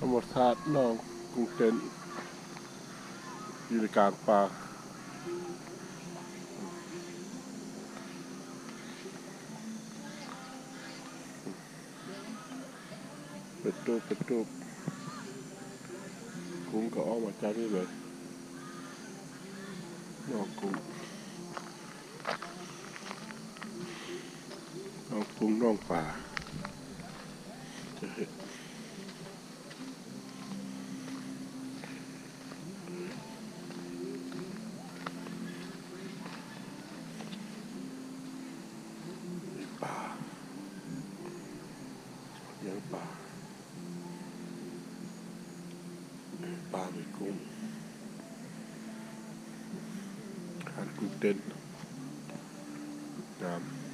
ທຳມະຊາດໜອງກຸງເຕັ້ນ ຢູ່ໃນກາງປ່າ. ເປັນຕູບ ເປັນຕູບ ກຸງກໍອອກມາຈາກນີ້ເລີຍ. ໜອງກຸງ ໜອງກຸງ ໜອງປາ ຈະເຫັນ ປາ ລ້ຽງປາ ປາມີກຸ້ງ ຫາດກຸງເຕັ້ນ ງາມ.